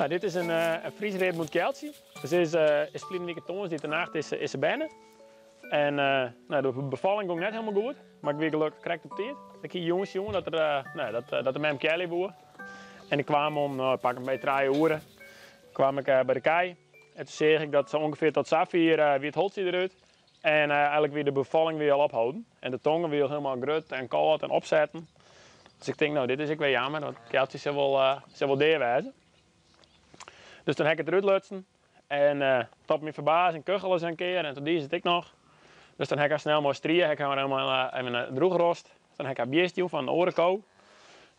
Nou, dit is in, uh, in Fries readmûd kealtsje. Se is, uh, is ferline wike tongersdeitenacht is, is se berne. En uh, nou, de befalling gong net hielendal goed, mar ik wie gelokkich krekt op tiid. Ik hie jûns sjoen dat, er, uh, nou, dat, dat de mem kealje woe. En ik kwam om, nou, pak 'm beet 3 oere, kwam ik by de kij. En toen seach ik dat se ûngefear tot safier wie it holtsje derút. En eigenlik wie de befalling wie al opholden. En de tonge wie al hielendal grut en kâld en opsetten. Dus ik tink, no, dit is ek wer jammer, want it kealtsje sil wol, sil wol dea wêze. Dus toen ha ik it derút lutsen. En tot myn ferbazing kuchele se in kear en toen die se it ek noch. Dus dan ha ik har snel mei strie, ha ik har hielendal even drûchrost. Dan ha ik har bjist jûn fan in oare ko.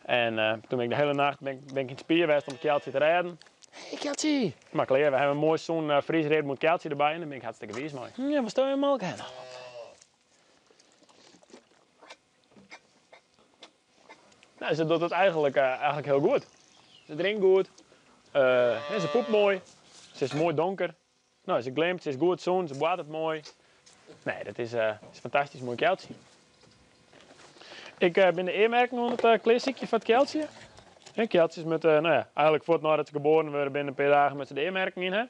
En toen bin ik de hiele nacht bin ik yn it spier west om it kealtsje te rêden. Hey kealtsje! Mar klear, we hawwe in moai sûn Fries readmûd kealtsje derby en dêr bin ik hartstikke wiis mei. Ja, wat stel je molke ha noch? Nou, se docht it eigenlik hiel goed. Se drinkt goed, se poept moai, se is moai donker. No, se glimt, se is goed sûn, se boartet moai. Nee, dat is fantastysk moai kealtsje. Ik bin de earmerken oan it klearsykjen foar it kealtsje. Ja, kealtsjes moatte, no ja, eigenlik fuort neidat se geboren wurde, binnen in pear dagen moatte se de earmerken yn ha.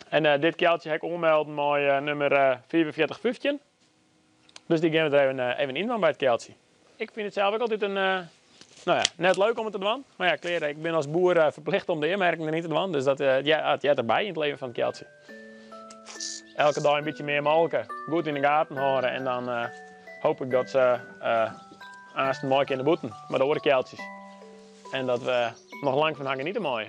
En dit kealtsje ha ik oanmelden mei nûmer 4515. Dus dy gean we der even yn dwaan by it kealtsje. Ik fyn it sels ek altyd in, no ja, net leuk om it te dwaan. Mar ja, klear, ik bin as boer ferplichte om de earmerken deryn te dwaan. Dus dat, ja, it heart derby yn it leven fan it kealtsje. Elke dei in bytsje mear molke, goed yn de gaten hâlde en dan hoopje ik dat se aansten mei kinne bûten mei de oare kealtsjes. En dat we noch lang fan har geniete meie.